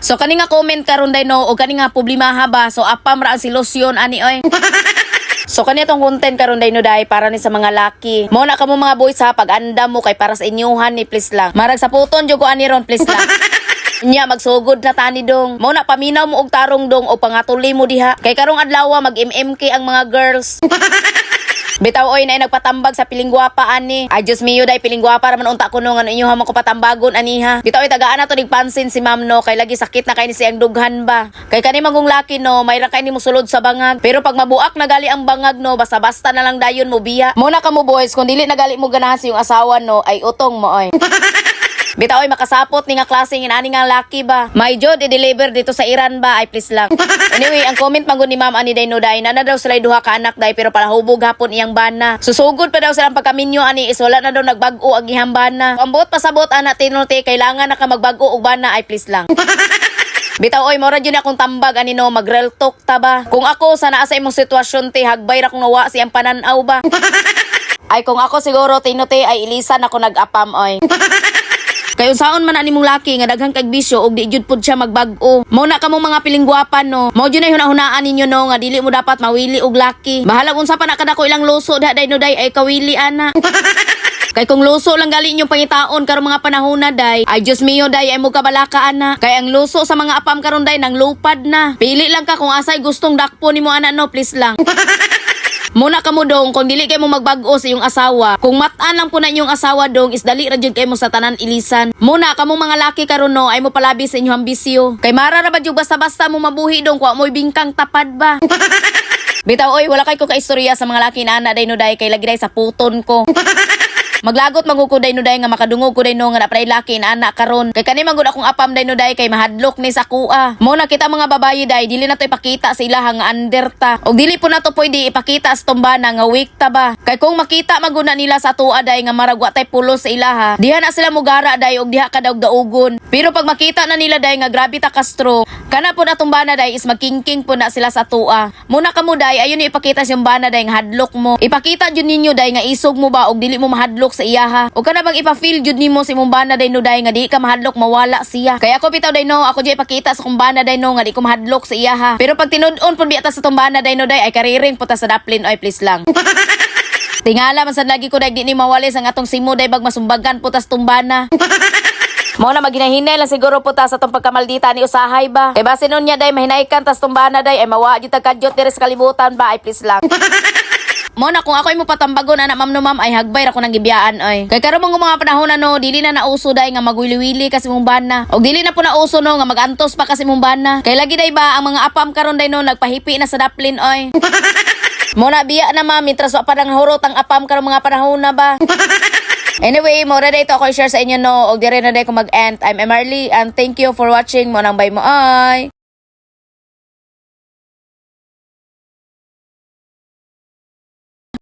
So kani nga comment karon day no, o kani nga problemaha ba, so apam ra ang solusyon ani oy. So kani atong content karon day no day para ni sa mga laki. Mo na kamo mga boys ha, pag andam mo kay para sa inyuhan ni, please lang. Marag sa puton jud ko ani ron, please lang. Nya magsugod na tani dong. Mo na paminaw mo og tarong dong o pangatuli mo diha. Kay karong adlaw mag MMK ang mga girls. Bitaw oy, na nagpatambag sa pilingwapa ani. Ay Diyos mio day, pilingwapa ra man unta kuno, ngano inyo man ko patambagon aniha? Bitaw oy, tagaan na to nig pansin si ma'am no, kay lagi sakit na kay ni siyang dughan ba. Kay kani magong laki no, may ra kay ni mosulod sa bangag. Pero pag mabuak na gali ang bangag no, basta-basta na lang dayon mo biya. Mo na kamo boys, kung dili na gali mo ganahan sa iyong asawa no, ay utong mo oy. Bitaw oy, makasapot ni nga klase ng ani nga laki ba. May jod i-deliver dito sa Iran ba, ay please lang. Anyway, ang comment man gud ni ma'am ani day no day, na daw sila duha ka anak day, pero palahubog hapon iyang bana. Susugod pa daw silang pagkaminyo ani is wala na daw nagbag-o ang iyang bana. Ang buot pasabot ana tinuti, kailangan na ka magbag-o og bana, ay please lang. Bitaw oy, mora jud akong tambag ani no, mag real talk ta ba. Kung ako sa naa sa imong sitwasyon te, hagbay ra kong nawa siyang pananaw ba. Ay kung ako siguro tinuti ay ilisan ako nag-apam oy. Kay unsaon man ani mong laki nga daghan kag bisyo ug di jud pud siya magbag-o? Mao na kamo mga pilingguwapan no. Mao jud na hunahunaan ninyo no nga dili mo dapat mawili og laki. Bahalag unsa pa na kadako ilang luso da day no day, ay kawili ana. Kay kung luso lang gali inyong pangitaon karong mga panahon na day, ay Diyos mio day, ay mo kabalaka ana. Kay ang luso sa mga apam karon day nang lupad na. Pili lang ka kung asay gustong dakpo nimo ana no, please lang. Muna kamo dong, kung dili kay mo magbag-o sa iyong asawa, kung mat-an lang po na inyong asawa dong, is dali ra jud kay mo sa tanan ilisan. Muna kamo mga laki karon no, ay mo palabi sa inyong ambisyo. Kay mara ra ba jud basta-basta mo mabuhi dong, kuha mo'y bingkang tapad ba? Bitaw oy, wala kay ko kaistorya sa mga laki na ana day no day, kay lagi day sa puton ko. Maglagot man ko day no day nga makadungog ko day no nga napray laki na ana karon. Kay kani man gud akong apam day no day kay mahadlok ni sa kuha. Mo na kita mga babayi day, dili na to ipakita sa ilaha nga under ta. Og dili po na to pwede ipakita sa tumbana nga weak ta ba. Kay kung makita man gud na nila sa tuwa day nga marag wa tay pulos sa ilaha, diha na sila mugara day og diha ka daog daugon. Pero pag makita na nila day nga grabe ta ka-strong, kana po na tumbana day is magkingking po na sila sa tua. Muna kamo day, ayun ipakita sa bana day nga hadlok mo. Ipakita jud ninyo day nga isog mo ba og dili mo mahadlok sa iyaha. O kana bang ipa-feel jud nimo sa imong bana day no day nga di ka mahadlok mawala siya. Kaya ako bitaw day no, ako jud ipakita sa kong bana day no nga di ko mahadlok sa iyaha. Pero pag tinud-on pud biya ta sa tumbana day no day, ay kariring po ta sa daplin oy, please lang. Tingala man sad lagi ko day, di ni mawalis ang atong simo day bag masumbagan po tas tumbana. Mo na maginahinay lang siguro po ta sa tong pagkamaldita ni usahay ba. Kay base nun niya day mahinaykan tas tumbana day ay mawa jud ta kadyot diri sa kalibutan ba, ay please lang. Mo na kung ako mo patambagon ana ma'am no ma'am, ay hagbay ra ko nang gibiyaan oy. Kay karon mga panahon na no, dili na nauso day nga magwili-wili kasi mong bana. Og dili na po nauso no nga magantos pa kasi mong bana. Kay lagi day ba ang mga apam karon day no nagpahipi na sa daplin oy. Mo na biya na ma'am, mitras wa pa nang hurot ang apam karon mga panahon na ba. Anyway, mo na ito ako i-share sa inyo no, og dire na day ko mag-end. I'm Emerly and thank you for watching. Mo nang bye mo ay.